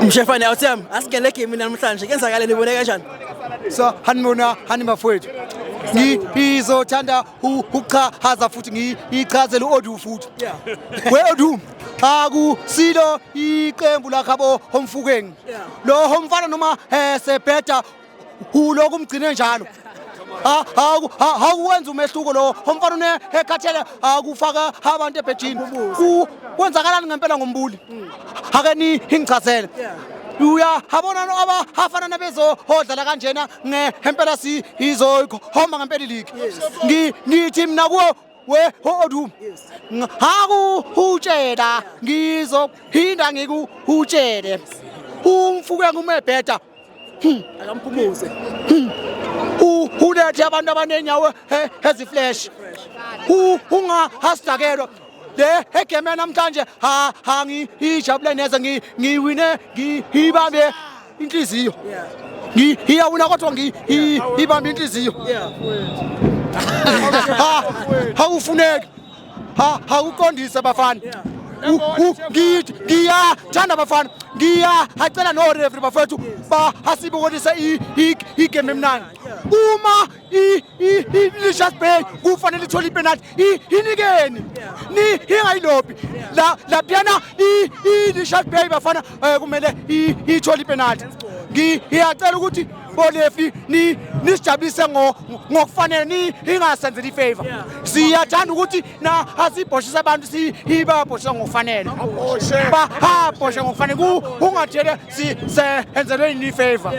Mshefane, awuthami, asingene game namhlanje. Kenzakale, nibone kanjani? So hanibona, hani bafowethu, ngizothanda ukuchaza futhi ngiyichazele u-Odu futhi. We Odu, akusilo iqembu lakhabo homfukeng. Lo homfana noma sebheda uloku umgcine njalo. Awuwenza umehluko lo homfana une ekhathele akufaka abantu ebhejini. Kwenzakalani ngempela ngombuli? Ake ni ingichazele. Uya habona no aba hafana nabezo hodlala kanjena ngempela si izohoma ngempela iligi. Ngithi mina kuwo we Odu, hakuhutshela, ngizophinda ngikuhutshele, umfuke ngumebheda. Akamphumuze. Ulethe abantu abanenyawo eziflash, ungahasidakelwa le egeme namhlanje. Ha ha, ngijabule neze, ngiwine, ngibambe inhliziyo. Ngiyawina kodwa ngibambe inhliziyo. Ha, awufuneki, ha, awuqondise bafana. Ngithi ngiyathanda bafana, ngiyacela no-referee bafethu ba asibokolise igame emnandi. Uma i-Richards Bay kufanele ithole ipenalty, inikeni, ni ingayilobhi la laphiyana. I-Richards Bay bafana, kumele ithole ipenalty. Ngiyacela ukuthi boreferee ni nisijabulise ngokufanele, ni ingasenzeli ifavor. Siyathanda ukuthi na asibhoshise abantu, sibabhoshise ngokufanele, bahabhoshe ngokufanele, ungathele si senzelwe yini ifavor.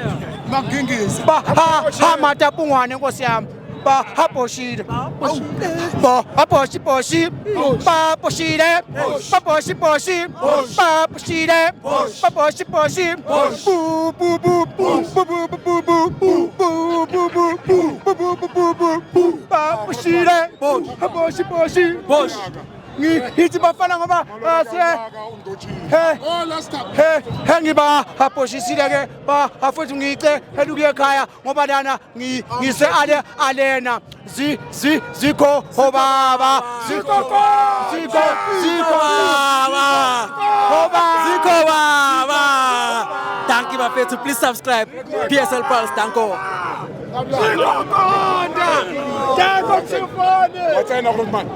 Magingisi. Ba ha ha matapungwane, nkosi yami, ba habhoshile, ba habhoshi boshi, ba boshile, ba boshi boshi, ba boshile, ba boshi boshi, bu bu bu bu bu bu bu bu bu bu bu bu bu bu bu bu bu bu bu, ba boshile, boshi boshi Bosh. Ngithi bafana ngoba se he Oh, last time. He he, ngiba habhoshisile ke ba afethu, ngice elukuye ekhaya ngoba lana ngise ale alena zi zi zikho obaba, zikho, zikho, zikho Baba. obaba. Zikho baba. Thank you bafethu. Please subscribe. PSL Pulse. Danko. Watsena, Grootman.